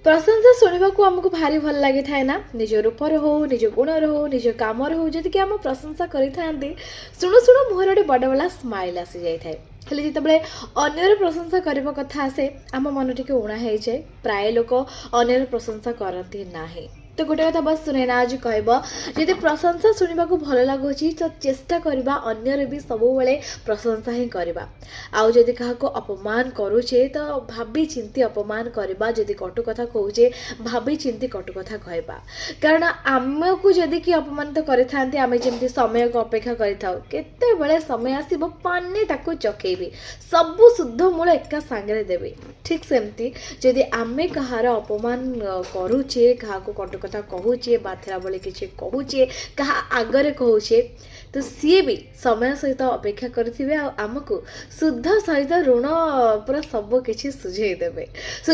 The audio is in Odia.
ପ୍ରଶଂସା ଶୁଣିବାକୁ ଆମକୁ ଭାରି ଭଲ ଲାଗିଥାଏ ନା? ନିଜ ରୂପର ହଉ, ନିଜ ଗୁଣର ହଉ, ନିଜ କାମର ହଉ, ଯଦି କି ଆମ ପ୍ରଶଂସା କରିଥାନ୍ତି, ଶୁଣୁ ଶୁଣୁ ମୁହଁରେ ଗୋଟେ ବଡ଼ ବଡ଼ ସ୍ମାଇଲ୍ ଆସିଯାଇଥାଏ। ହେଲେ ଯେତେବେଳେ ଅନ୍ୟର ପ୍ରଶଂସା କରିବା କଥା ଆସେ, ଆମ ମନ ଟିକେ ଉଣା ହେଇଯାଏ। ପ୍ରାୟ ଲୋକ ଅନ୍ୟର ପ୍ରଶଂସା କରନ୍ତି ନାହିଁ। ତ ଗୋଟେ କଥା ବସ୍ ସୁନେନା ଆଜି କହିବ, ଯଦି ପ୍ରଶଂସା ଶୁଣିବାକୁ ଭଲ ଲାଗୁଛି, ତ ଚେଷ୍ଟା କରିବା ଅନ୍ୟର ବି ସବୁବେଳେ ପ୍ରଶଂସା ହିଁ କରିବା। ଆଉ ଯଦି କାହାକୁ ଅପମାନ କରୁଛେ, ତ ଭାବି ଚିନ୍ତି ଅପମାନ କରିବା। ଯଦି କଟୁ କଥା କହୁଛେ, ଭାବି ଚିନ୍ତି କଟୁ କଥା କହିବା। କାରଣ ଆମକୁ ଯଦି କିଏ ଅପମାନିତ କରିଥାନ୍ତି, ଆମେ ଯେମିତି ସମୟକୁ ଅପେକ୍ଷା କରିଥାଉ, କେତେବେଳେ ସମୟ ଆସିବ, ପାନେ ତାକୁ ଚଖେଇବି, ସବୁ ଶୁଦ୍ଧ ମୂଳ ଏକା ସାଙ୍ଗରେ ଦେବି। ଠିକ୍ ସେମିତି ଯଦି ଆମେ କାହାର ଅପମାନ କରୁଛେ, କାହାକୁ କଟୁ କଥା କହୁଛେ, ବାଧିଲା ଭଳି କିଛି କହୁଛେ, କାହା ଆଗରେ କହୁଛେ, ତ ସିଏ ବି ସମୟ ସହିତ ଅପେକ୍ଷା କରିଥିବେ ଆଉ ଆମକୁ ଶୁଦ୍ଧ ସହିତ ଋଣ ପୁରା ସବୁ କିଛି ସୁଝେଇ ଦେବେ। ସୋ